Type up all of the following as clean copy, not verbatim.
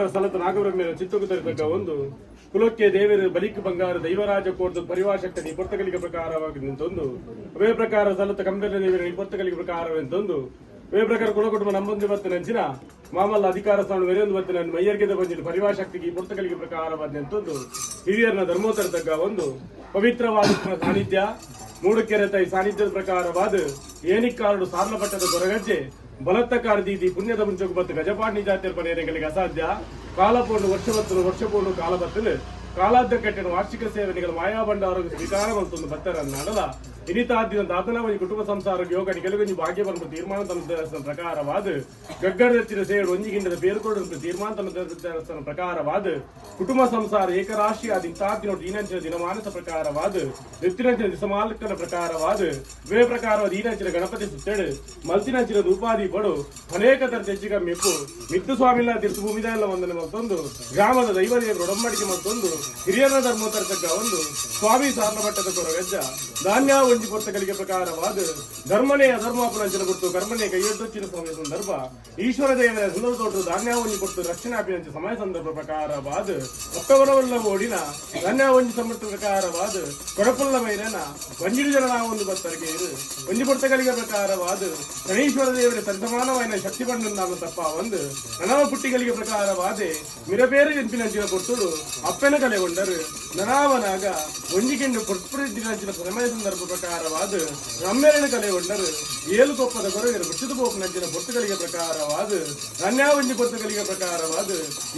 ಪ್ರಕಾರ ಸ್ಥಳದ ನಾಗಬ್ರಹ್ಮನ ಚಿತ್ತಕು ತರತಕ್ಕ ಒಂದು ಕುಲಕ್ಕೆ ದೇವರು ಬಲಿಕ್ ಬಂಗಾರ ದೈವರಾಜ ಕೋರ್ದು ಪರಿವಾಶಕ್ತಿ ನಿಪರ್ತಕಲಿಗೆ ಪ್ರಕಾರವಾಗಿ ನಿಂತೊಂದು ಅವೇ ಪ್ರಕಾರ ಸ್ಥಳದ ಕಂಬೆಲ್ಲ ದೇವರ ನಿಪರ್ತಕಲಿಗೆ ಪ್ರಕಾರವೆಂತೊಂದು ಅವೇ ಪ್ರಕಾರ ಕುಲ ಕುಟುಂಬ ನಮ್ಮೊಂದು ಬತ್ತಿನ ಅಂಚಿನ ಮಾಮಲ್ಲ ಅಧಿಕಾರ ಸ್ಥಾನ ವೆರೆಯೊಂದು ಬತ್ತಿನ ಮೈಯರ್ಗೆದ ಬಂದಿದ್ದು ಪರಿವಾಶಕ್ತಿಗೆ ಈ ಪುರ್ತಕಲಿಗೆ ಪ್ರಕಾರವಾದ ನಿಂತೊಂದು ಹಿರಿಯರನ ಧರ್ಮೋತ್ತರ ತಗ್ಗ ಒಂದು ಪವಿತ್ರವಾದ ಸಾನ್ನಿಧ್ಯ ಮೂಡುಕೆರೆ ತಾಯಿ ಸಾನ್ನಿಧ್ಯದ ಪ್ರಕಾರವಾದ ಏನಿಕ್ಕಾರಡು ಸಾರ್ಲಪಟ್ಟದ ಕೊರಗಜ್ಜೆ ಬಲತ್ತಕಾರ ದೀದಿ ಪುಣ್ಯದ ಮುಂಚೆಗೆ ಬತ್ತು ಗಜಪಾಂಡಿ ಜಾತಿಯ ಪನೇರೆಗಳಿಗೆ ಅಸಾಧ್ಯ. ಕಾಲಪೋಂಡು ವರ್ಷ ಬತ್ತಲು, ವರ್ಷ ಪೋಂಡು ಕಾಲ ಬತ್ತಲು, ಕಾಲಾದ್ದ ಕಟ್ಟಿನ ವಾರ್ಷಿಕ ಸೇವೆಗಳ ಮಾಯಾಭಂಡಾರ ಸ್ವೀಕಾರ ಮಂತೊಂದು ಬತ್ತರನ್ನಾಡಲ ಇನಿತಾದಿನ ದಾತನವನಿ ಕುಟುಂಬ ಸಂಸಾರ ಯೋಗ ನಿಗಲುಗೊಂಜಿ ಭಾಗ್ಯ ಬಂದು ತೀರ್ಮಾನ ತಮ್ಮ ಪ್ರಕಾರವಾದ ಗಗ್ಗರದಚ್ಚಿನ ಸೇಡು ಒಂಜಿಗಿಂಡದ ಬೇರ್ಕೊಡು ತೀರ್ಮಾನ ತಮ್ಮ ಪ್ರಕಾರವಾದ ಕುಟುಂಬ ಸಂಸಾರ ಏಕರಾಶಿ ಆದ ಇಂತಾದಿನ ದೀನಂಚಿನ ದಿನಮಾನಸ ಪ್ರಕಾರವಾದ ನೆತ್ತಿನಂಚಿನ ದಿಸಮಾಲ್ಕನ ಪ್ರಕಾರವಾದ ವೇ ಪ್ರಕಾರವಾದ ಈನಂಚಿನ ಗಣಪತಿ ಸುತ್ತೇಡು ಮಲ್ತಿನಂಚಿನ ಧೂಪಾದಿ ಪಡು ಅನೇಕ ತರ ತೆಚ್ಚಿಗ ಮೆಪ್ಪು ಮಿತ್ತು ಸ್ವಾಮಿಲ ತಿರ್ತು ಭೂಮಿದ ವಂದನೆ ಮತ್ತೊಂದು ಗ್ರಾಮದ ದೈವದೇವರು ಒಡಂಬಡಿಕೆ ಮತ್ತೊಂದು ಹಿರಿಯರ ಧರ್ಮೋತ್ತರ ತಗ್ಗ ಒಂದು ಸ್ವಾಮಿ ಸಾರ್ಲಮಟ್ಟದ ಕೊರಗಜ್ಜ ಧಾನ್ಯ ಒಂಜಿ ಪೊರ್ತಗಳಿಗೆ ಪ್ರಕಾರವಾದ ಧರ್ಮನೇ ಅಧರ್ಮಾಪನಂಚಿನ ಗುರ್ತು ಕರ್ಮನೇ ಕೈಯೊಡ್ಡೊಚ್ಚಿನ ಸಮಯ ಸಂದರ್ಭ ಈಶ್ವರ ದೇವರ ಸುಂದರ ತೋಟು ಧಾನ್ಯ ಒಂಜಿ ಕೊಟ್ಟು ರಕ್ಷಣೆ ಅಭಿನಂಚ ಸಮಯ ಸಂದರ್ಭ ಪ್ರಕಾರವಾದ ಅಪ್ಪವರವಲ್ಲ ಓಡಿನ ಧಾನ್ಯ ಒಂಜಿ ಸಮರ್ಥ ಪ್ರಕಾರವಾದ ಕೊಡಪುಲ್ಲ ಮೈರನ ಒಂಜಿಡು ಜನ ಒಂದು ಬತ್ತರಿಗೆ ಇರು ಒಂಜಿ ಪೊರ್ತಗಳಿಗೆ ಪ್ರಕಾರವಾದ ಶನೀಶ್ವರ ದೇವರ ಸರಿಸಮಾನವಾದ ಶಕ್ತಿ ಬಂಡು ತಪ್ಪ ಒಂದು ನನವ ಪುಟ್ಟಿಗಳಿಗೆ ಪ್ರಕಾರವಾದೆ ಮಿರಬೇರು ಎಂಪಿನಂಚಿನ ಪೊರ್ತುಡು ಅಪ್ಪೆನ ಕಲೆಗೊಂಡರು ನನಾವನಾಗ ಒಂಜಿಕೆಂಡು ಪೊರ್ಪುಡಿನಂಚಿನ ಸಮಯ ಸಂದರ್ಭ ಪ್ರಕಾರವಾದ ರಮ್ಮೆರನ ಕಲೆಗೊಂಡರು ಏಳು ಕೊಪ್ಪದ ಕೊರಗರು ಬುಟ್ಟದ ಪೋಪನಂಚಿನ ಪೊರ್ತುಗಳಿಗೆ ಪ್ರಕಾರವಾದ ರನ್ಯಾವಂಜಿ ಪೊರ್ತುಗಳಿಗೆ ಪ್ರಕಾರವಾದ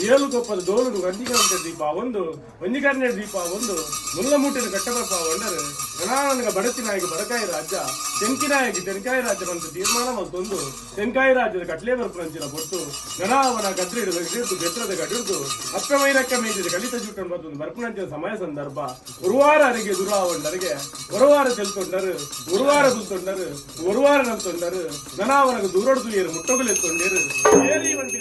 ಏಳು ಕೊಪ್ಪದ ದೋಲುಡು ವಂಜಿಕರಂತೆ ದೀಪ ಒಂದು ಒಂಜಿಕರ್ಣ ದೀಪ ಒಂದು ಮುಲ್ಲಮೂಟಿನ ಕಟ್ಟಬಪ್ಪ ಒಂಡರು ಗಣಾನಗ ಬಡತಿ ನಾಯಕ ಬಡಕಾಯಿ ರಾಜ್ಯ ತೆಂಕಿನಾಯಕಿ ತೆನ್ಕಾಯಿ ರಾಜ್ಯ ಬಂತು ತೀರ್ಮಾನ ಮತ್ತೊಂದು ತೆನ್ಕಾಯಿ ರಾಜ್ಯದ ಕಟ್ಲೆ ಬರ್ಪುನಂಚಿನ ಪೊರ್ತು ಗಣಾವನ ಗದ್ರಿಡು ಗಡಿದು ಬೆತ್ರದ ಗಡಿದು ಅಕ್ಕ ಮೈರಕ್ಕ ಮೇಜಿದ ಕಲಿತ ಜುಟ್ಟನ್ ಬರ್ತೊಂದು ಬರ್ಪುನಂಚಿನ ಸಮಯ ಸಂದರ್ಭ ಉರುವಾರ ಅರಿಗೆ ದುರಾವಂಡರಿಗೆ ಒರುವಾರ ತೆಲ್ತೊಂಡರು ಉರುವಾರ ತುಲ್ತೊಂಡರು ಒರುವಾರ ನಲ್ತೊಂಡರು ನನಾವನಗ ದೂರಡು ತುಯರು ಮುಟ್ಟೊಗಲೆತ್ತೊಂಡರು ಏರಿ ವಂಟಿ.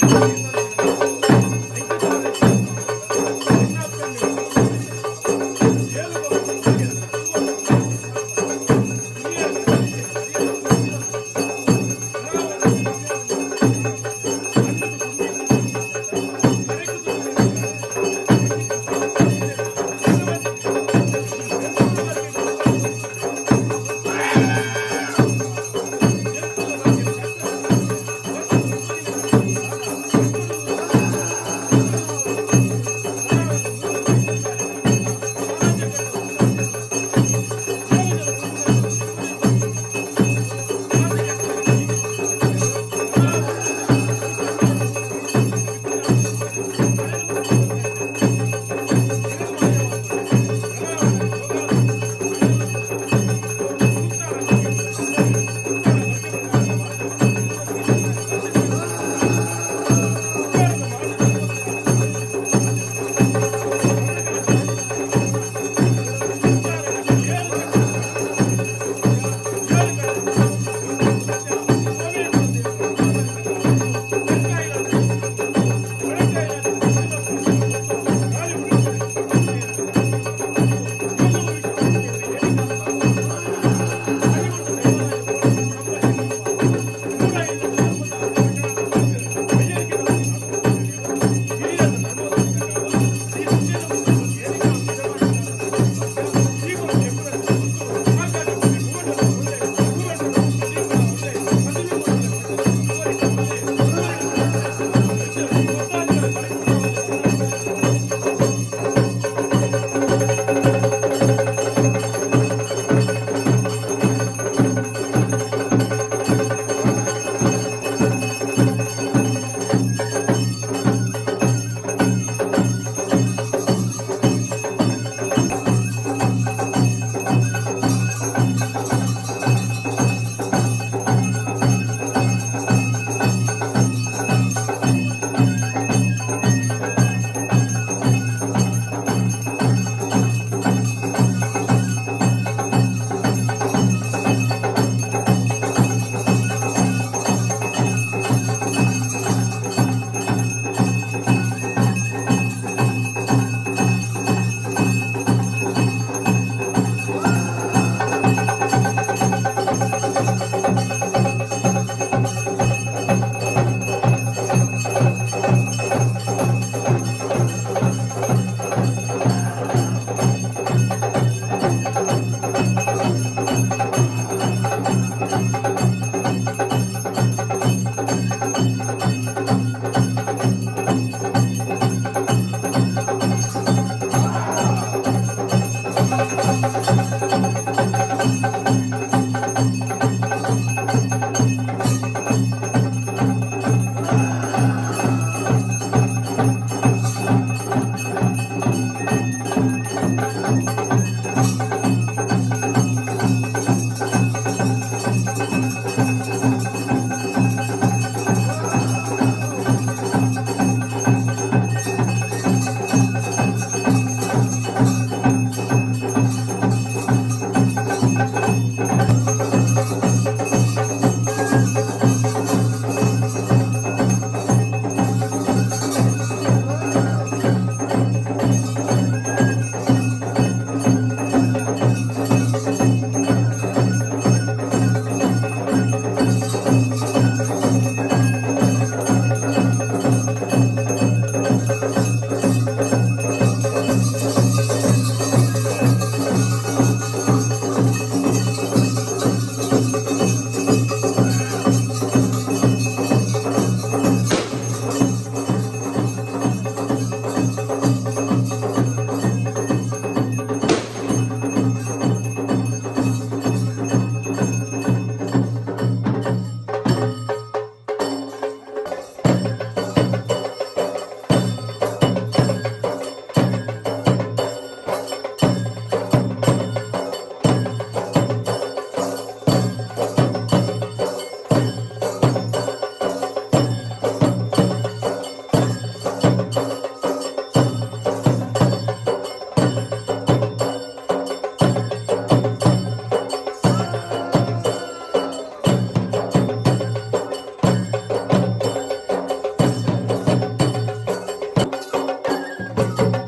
ಠಠಠಠ.